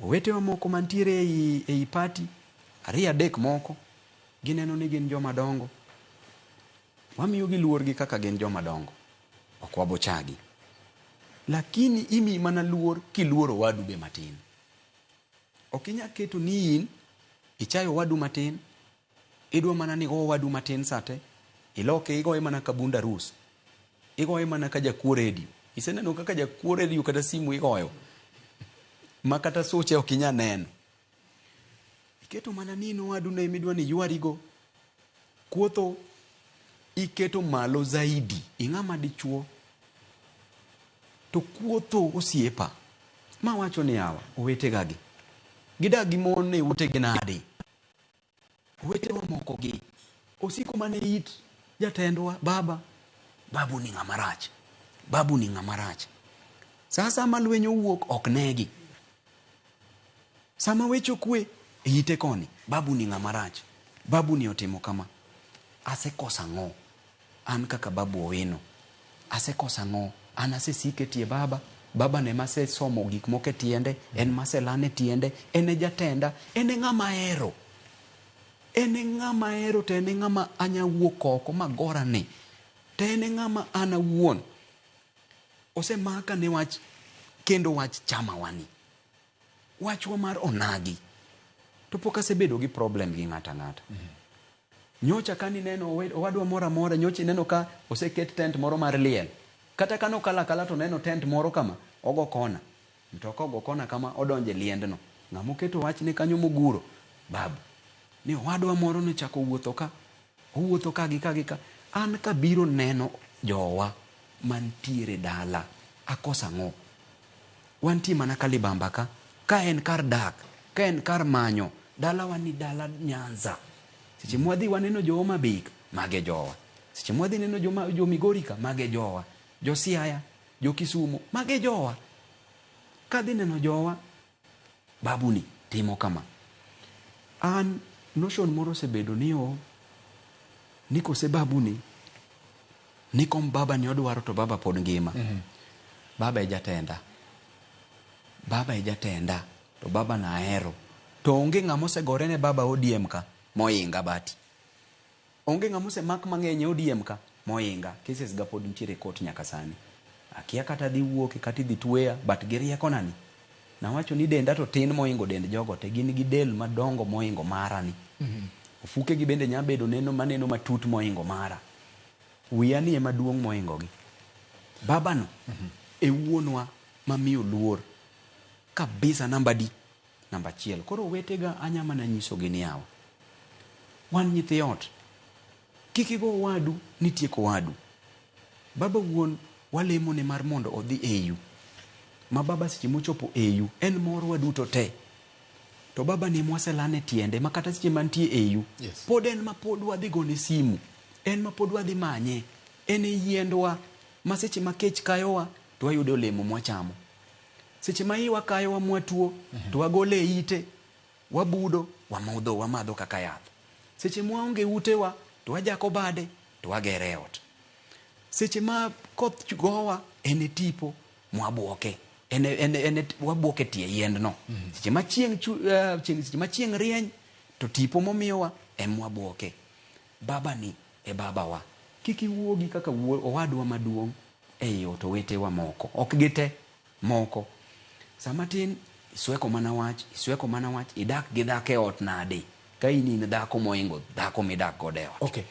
Owetewa moko mantiere ei party, ariyo adek moko, gineno ni gin joma dongo. Wamiyogi luor gi kaka gin joma dongo. Ok wabochagi. Lakini imiyi mana luor kiluoro wadu be matin. Ok inyal keto ni in ichayo wadu matin, idwa mana ni igo wadu matin sate, iloke igoye mana ka bund arus. Igoye mana ka jakuo redio. Iseneno kaka jakuo redio kata simu igoyo ma kata suche ok inyal neno. Iketo mana ni in owadu no ema idwa ni iywarigo. Kuotho iketo malo zaidi. Ing'ama dichuo to kuotho osiepa. Ma wacho ni yawa owetega gi gidak gi mon e utegi nade? Owetewa moko gi osiko mana e it jatendwa baba, babu ni ng'ama rach, babu ni ng'ama rach. Sa asaya ma lweny owuok ok negi. Sama weche okwe e ite koni, babu ni ng'ama rach, babu ni otimo kama. Asekoso ang'o? An kaka Babu Owino, asekoso ang'o? An asesiko e tie baba, baba no ema asesomo gik moko e tiende, en ma aselano e tiende, en e jatenda, en e ng'ama ahero. En e ng'ama ahero to en e ng'ama anya wuok oko magora ni. To en e ng'ama an awuon osemaka ne wach kendo wach chamawani. Wachwa mar onagi to pok asebedo gi problem gi ng'ato ang'ata. Nyocha ka nineno owadwa moro amora, nyocha ineno ka oseket tent moro mar liel. Kata ka nokalo akala to oneno tent moro kama, ogo kona. Mtoka ogo kona kama, odonjo e liendno. Ng'ama oketo wachne kanyo moguro? Babu. Ni owadwa moro nochako wuotho ka, owuotho ka gi ka gi ka. An kabiro neno jowa mantiere dala, akoso ang'o? Wantie mana ka libamba ka, ka en kar dak, ka en kar manyo, dalawa ni dala Nyanza. Seche mwadhi waneno jo Homa Bay ka, mage jowa. Seche mwadhi neno joma, jo Migori ka, mage jowa. Jo Siaya, jo Kisumo, mage jowa. Kadhi neno jowa, babu ni timo kama. An notion moro osebedo ni o, ni kose babu ni, ni kom baba ni odwaro to baba pod ngima. Baba e jatenda. Baba e jatenda to baba na ahero. To onge ng'ama osegore ne baba ODM ka mohinga Bati. Onge ng'ama osemak mang'eny e ODM ka mohinga. Cases ga pod nitiere e court nyaka sani. Akia kata adhi wuoke kata idhi tweya but gi riekona ni nawacho ni denda to tin mohingo dend jogo te. Gin gi del madongo mohingo mara ni. Ofuke gi bende nya bedo neno maneno matut mohingo mara. Wiya ni ema duong' mohingogi. Babano e wuonwa mamiyo luor kabisa namba adi? Namba achiel. Koro owetega anya mana nyisogi ni yawa, wan nyithi ot, kik igo owadu ni itieko owadu. Baba wuon walemone mar mondo odhi AU. Ma baba seche mochopo AU, en morwa duto te. To baba ni mwaselane tiende ma kata seche mantie AU, Yes. pod en ma pod wadhi gone simu. En ma pod wadhi manye. En e yiendwa ma seche ma kech kayowa to wayudo olemo mwachamo. Seche ma iwa kayowa mwatuo to wagolo e ite, wabudo, wamodho, wamadho kaka yath. Seche mwaonge utewa to wajako bade to wagere e ot. Seche ma koth gowa en e tipo mwabuoke. En, en, en, wabuok e tie yiendno. Seche ma chieng' chieng' seche ma chieng' rieny to tipo momiyowa em mwabuoke. Baba ni e babawa. Kik iwuogi kaka wuo, owadwa maduong' ei ot owetewa moko. Ok gite, moko. Sama tin isweko mana wach, isweko mana wach, idak gi dhako e ot nade? Ka in in dhako mohingo dhako midak godo e ot. Okay.